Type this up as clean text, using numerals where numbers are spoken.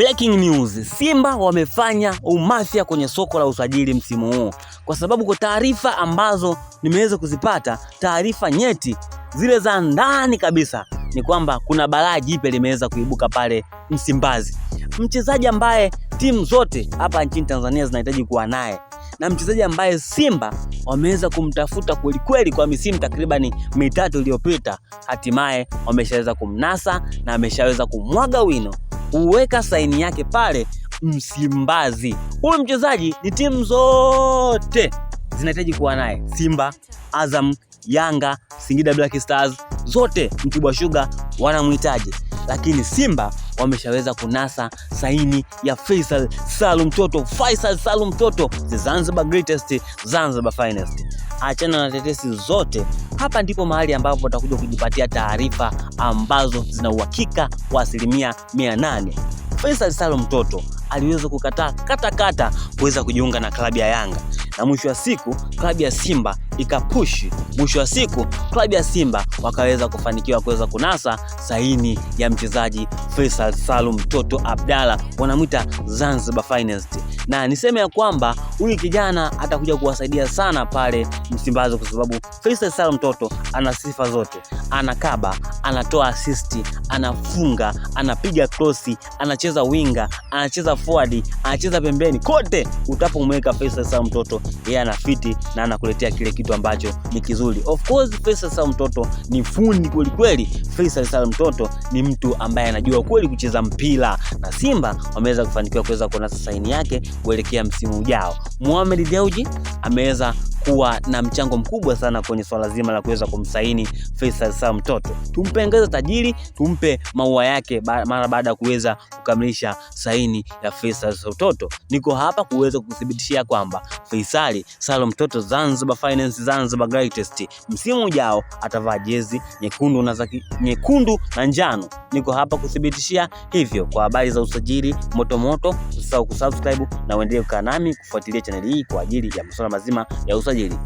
Breaking news, Simba wamefanya umafia kwenye soko la usajili msimu huu, kwa sababu kwa taarifa ambazo nimeweza kuzipata, taarifa nyeti zile za ndani kabisa, ni kwamba kuna balaa jipya limeweza kuibuka pale Msimbazi. Mchezaji ambaye timu zote hapa nchini Tanzania zinahitaji kuwa naye na mchezaji ambaye Simba wameweza kumtafuta kwelikweli kwa misimu takribani 3 iliyopita, hatimaye wameshaweza kumnasa na ameshaweza kumwaga wino kuweka saini yake pale Msimbazi. Huyu mchezaji ni timu zote zinahitaji kuwa naye, Simba, Azam, Yanga, Singida Black Stars, zote Mtibwa Sugar wanamhitaji, lakini Simba wameshaweza kunasa saini ya Faisal Salum Toto. Faisal Salum Toto, the Zanzibar greatest, Zanzibar finest. Achana na tetesi zote, hapa ndipo mahali ambapo utakuja kujipatia taarifa ambazo zina uhakika wa 800%. Faisal Salum Toto aliweza kukataa katakata kuweza kujiunga na klabu ya Yanga, na mwisho wa siku klabu ya Simba ikapushi. Mwisho wa siku klabu ya Simba wakaweza kufanikiwa kuweza kunasa saini ya mchezaji Faisal Salum Toto Abdalla, wanamwita Zanzibar Finest. Na niseme ya kwamba huyu kijana atakuja kuwasaidia sana pale Msimbazi, kwa sababu Faisal Salum Toto ana sifa zote, anakaba, anatoa assist, anafunga, anapiga krosi, anacheza winga, anacheza forward, anacheza pembeni, kote utapomweka Faisal Salum Toto yeye anafiti na anakuletea kile kitu ambacho ni kizuri. Of course Faisal Salum Toto ni fundi kweli kweli. Faisal Salum Toto ni mtu ambaye anajua kweli kucheza mpira, na Simba wameweza kufanikiwa kuweza kunasa saini yake kuelekea msimu ujao. Mohamed Dewji ameweza kuwa na mchango mkubwa sana kwenye swala zima la kuweza kumsaini Faisal Salum Toto. Tumpongeze tajiri, tumpe maua yake mara baada ya kuweza kukamilisha saini ya Faisal Salum Toto. Niko hapa kuweza kukuthibitishia kwamba Faisal Salum Toto, Zanzibar Finance, Zanzibar Greatest, msimu ujao atavaa jezi nyekundu na nyekundu na njano. Niko hapa kuthibitishia hivyo. Kwa habari za usajili moto moto, usisahau kusubscribe na uendelee kukaa nami kufuatilia chaneli hii kwa ajili ya masuala mazima ya usajili.